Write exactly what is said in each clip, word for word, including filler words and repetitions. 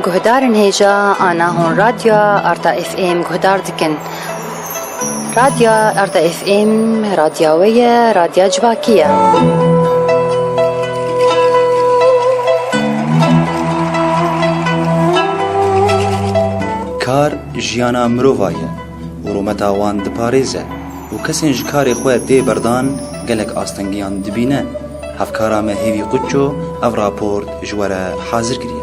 Guhdarên hêja ana hûn Radyoya Arta F M guhdar dikin. Radyoya Arta F M radya we ye, radya civakî ye. Kar jiyana mirova ye û rûmeta wan diparêze û kesên ji karê xwe tê berdan gelek astengiyan dibîne. Hevkara me Hêvî Quço ev raport ji we re hazir kiriye.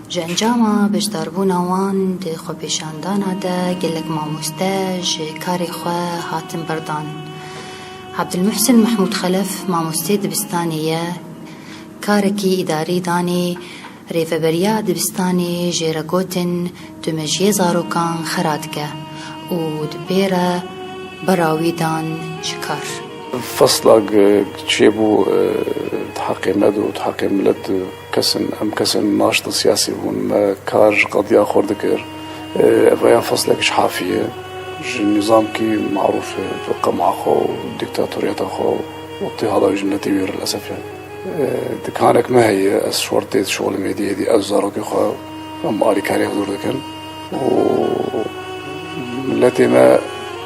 Ji encama beşdarbûna wan di xwepêşandana de gelek mamoste ji karê xwe hatin berdan. Abdulmuhsin Mehmûd Xelef mamosteyê dibistanê ye, karekî îdarî danê, rêveberiya dibistanê jê re gotin, tu mejiyê zarokan xera dike û di pê re bera wî dan ji kar. Fesla g-, çêbû, e, di heqê me de û di heqê milet de kesên, em kesên naştin siyasî bûn. Me kar ji qediya xwe dikir. E, ev ya feslek ji hafî ye. Ji nîzamkî marûf e, bi qema xwe û dîktatoriyeta xwe û tê hala ji miletê wî re lilesef e. E, dikanek me heye, ez şortê şolim êdî êdî ez zarokê xwe em alîkarî huzur dikin. Û miletê me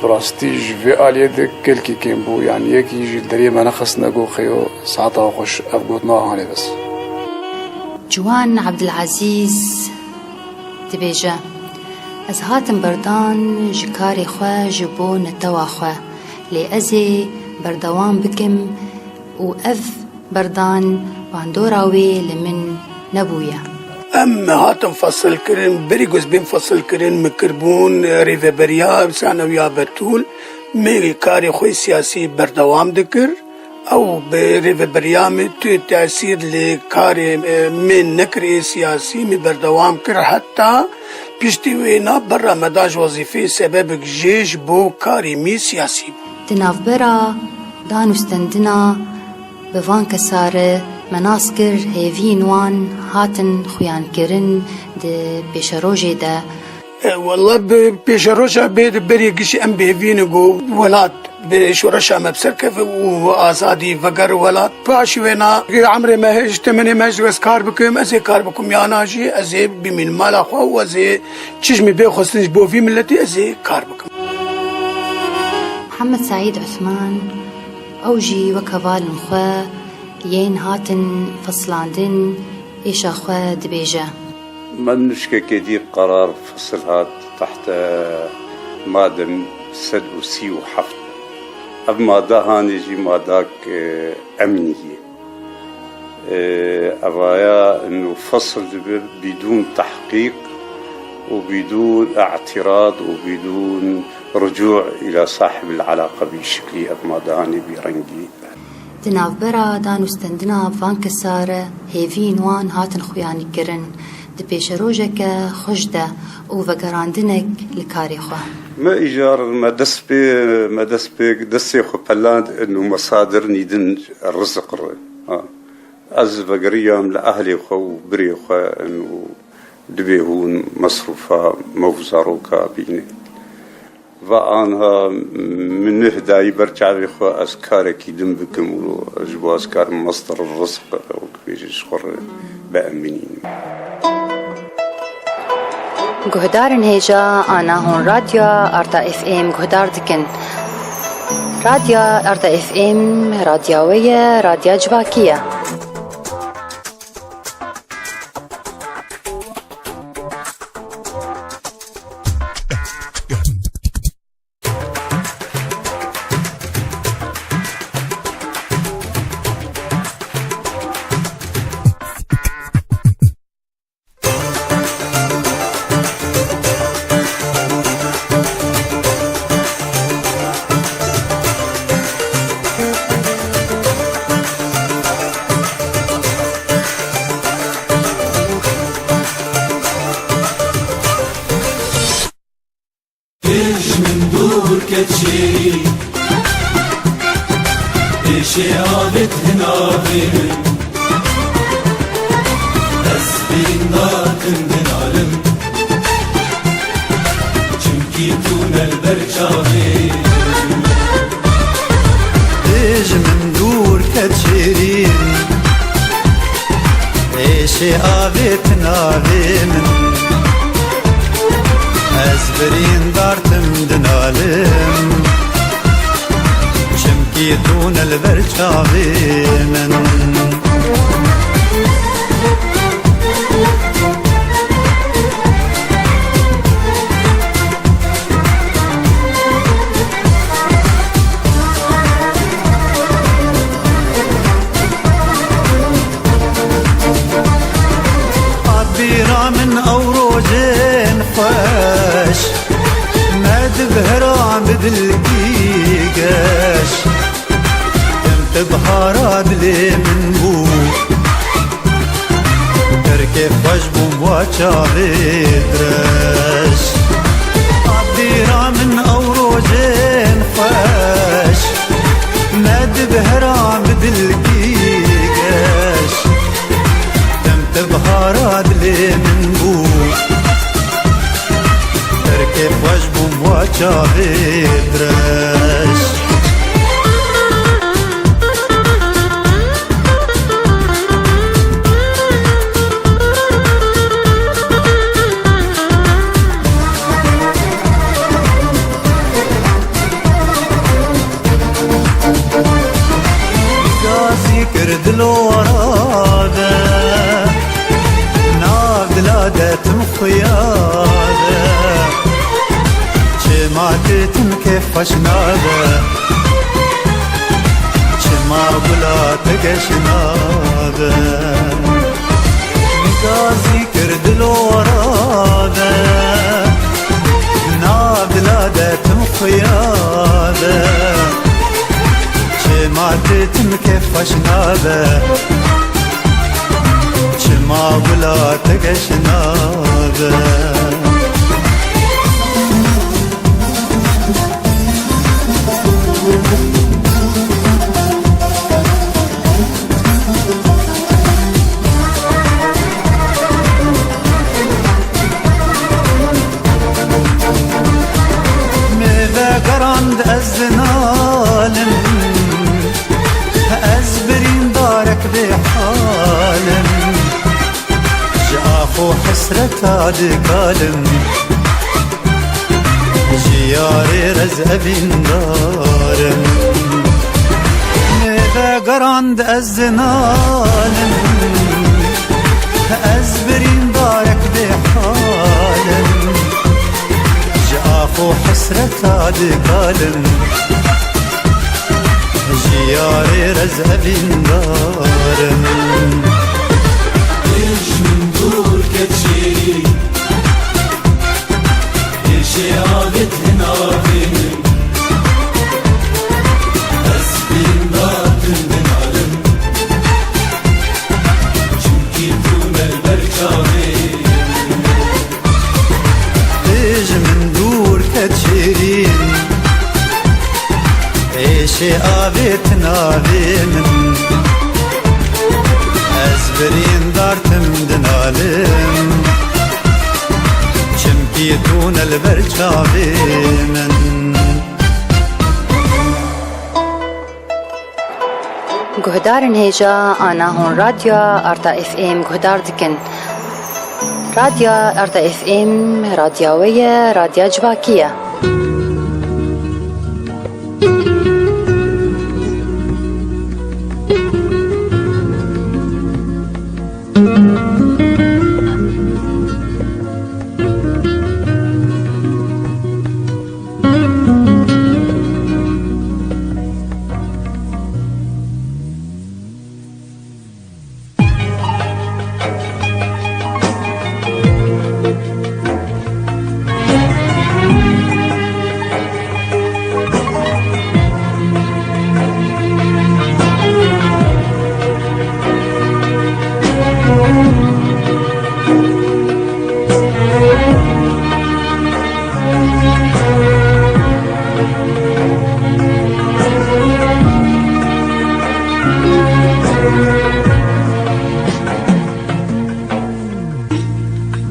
bi rastî ji vê aliyê de gelkî kêm bû. Yanî yekî ji deriyê me nexistine got, "Xeyo, saeta xweş," ev got, "Na hanê bes." Ciwan Ebdilezîz dibêje, "Ez hatim berdan ji karê xwe ji bo netewa xwe, lê ez ê berdewam bikim û ev berdan bandora wê li min nebûye." Em hatin fesilkirin, berî ku ez bêm fesilkirin, min kiribûn rêveberiya Sanewiya Betûl, min karê xwe siyasî berdewam dikir. Ew bi rêveberiya min tu tesîr li karê, e, min nekir ê siyasî, min berdewam kir heta piştî wêna berra me da ji wezîfeyê sebebek jê ji bo karê min siyasî bû. Di navbera dan û stendina bi van kesa re me nas kir, hêviyên wan hatin xuyankirin di pêşerojê de. E, wela bi pêşeroja bê di berê gişî em bi hêviyê ne ku welat bi şoreşa me bi ser keve û azadî veger welat. Paşî wêna emrê me ji temenê me ji wez kar bikim, ez ê kar bikim, yana jî ez ê bimînim mala xwe û ez ê çi ji min bê xwestin ji bo vî miletî ez ê kar bikim. Mihemed Seîd Osman, ew jî wek hevalên xwe yên hatin feslandin êşa xwe dibêje. Me nuşkekê dî qerar fesil hat tehte made sed û sî û heft. Ev made hanê jî madak, e, emnî ye. E, evaya inu fesl dibe bidûn tehqîq û bidûn îtirad û bidûn rucû îla sahib el-alaqa bi şiklî ev made hanê bi rengî. Di navbera dan û stendina van kesa re hêviyên wan hatin xuyanîkirin di pêşerojeke xweş de û vegerandinek li karê xwe. Me îcar, me dest pê, me dest pê, destê xwe peland û mesadirnî din riziq re. Ha. Ez vegeriyam li ehlê xwe û birê xwe û dibê hûn mesrûfa me û zaroka bînin. Va anha min neh dayî ber çavê xwe ez karekî din bikim û ji bo ez karim mesder rizq wek bêje ji xwe re biemînim. Guhdarên hêja ana hûn Radyoya Arta F M guhdar dikin. Radyoya Arta F M radya we ye, radya civakî ye. Kir ji min dûr ket şêrî, êşê avêt hinavê min. Ez bîn nakim hinalim, çim Navê min, ez birîndar tim dinalim, çimkî tu ne li ber çavê min. Xabîra min ew rojên xweş, me di behra bi dilkî geş. Tim tu bihara dilê min bû, terkê xweş bûm wa çavê dirêj. Xabîra min ew rojên xweş, me di behra bi dilkî geş. Dem te bihara dilê min bû, terkê xweş bûm wa çavê dirêj. Gazî kir dilora de, nav dila de tim xuya de. Çima tu tim kêf xweş nabe, çima gula te geş nabe. Gazî kir dilora de, nav dila de tim xuya de. Çima tu tim kêf xweş nabe, çima gula te geş nabe. Me vegerand ez dinalim, ez birîndarek bêhal im. Ji ax û hesreta dikalim, ji yarê re ez evîndar im. Me vegerand ez dinalim, ez birîndarek bêhal im. Ji ax û hesreta dikalim, ji yarê re ez evîndar im. Êş min dûr ket şêrî, êşê avêt hinavê min. Ez bînda tim dinalim, çimkî tu ne li ber çavê min. Êş min dûr ket şêrîn, êşê avêt navê min. Ez birîndar tim dinalim, çimkî tu ne li ber çavê min. Guhdarên hêja, ana hûn Radyoya Arta F M guhdar dikin. Radyoya Arta F M, radyoya we ye, radyoya civakî ye.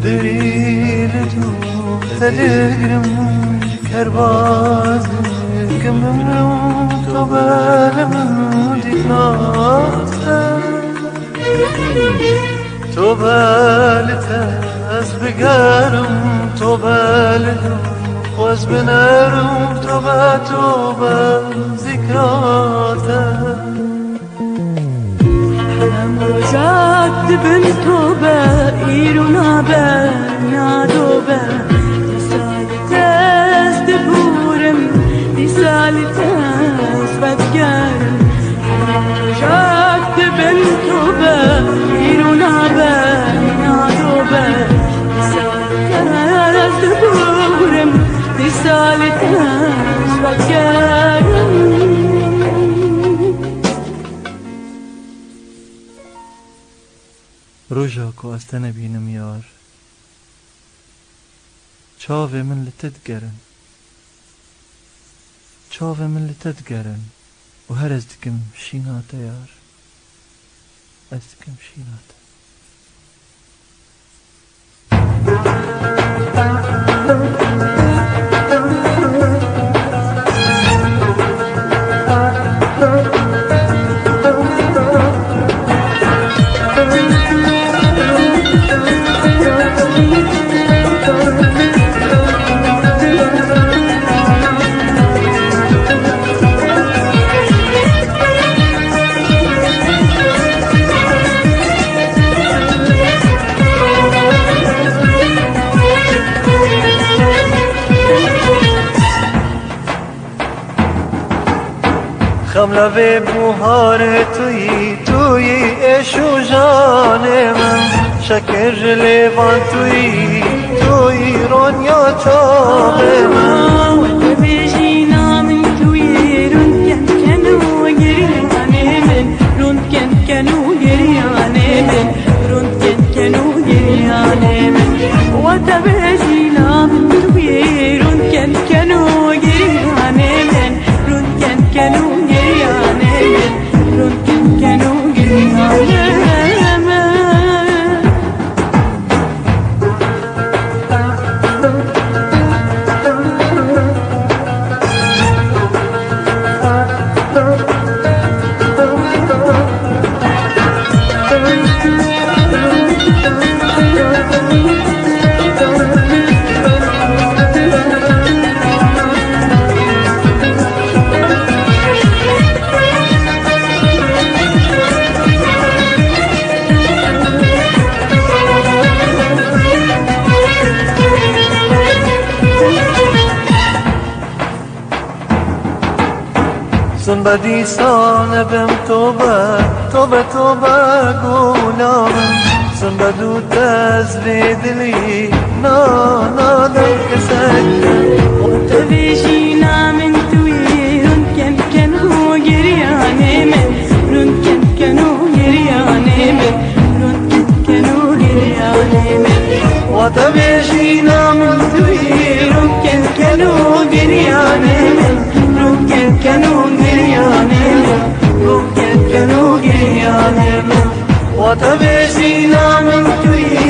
Derî li dû te digrim, kerbaz dikim, to belê min dît nate. Tobe li te ez bigerim, tobe li xwe ez binerim, tobe, tobe zikra te. Em rojak dibin tobe, îro nabe, nadobe. Dîsa li te ez dibûrim, dîsa li te ez vedigerim. Em rojak dibin tobe, îro nabe, nadobe. Dîsa li te ez dibûrim, dîsa li te ez vedigerim. Roja ku ez te nebînim yar, çavê min li te digerin. Çavê min li te digerin û her ez dikim şîna te yar. Ez dikim şîna te. Xemla vê buharê tu yî, tu yî êş û janê min. Şekir ji lêvan tu yî, tu yî ronya çavê min. Weke bêjîna min tu yî, rûnken ken û giryanê min, rûnken ken û giryanê min, rûnken ken û giryanê min. Weke bêjîna min tu yî, rûnken ken û giryanê min, rûnken ken û giryanê min, rûnken ken û giryanê min. Simbe dîsa nebim tobe, tobe, tobe gula min. Simbe dû te ez vê dilî na, nadim kesek. Te vê jîna min tu yî, rûnken ken û giryanê min, rûnken ken û giryanê min, rûnken ken û giryanê min. Wa te vê jîna min tu yî, rûnken ken û giryanê min, rûnken ken û giryanê min, rûnken ken û giryanê min. Wa te vê jîna min tu yî,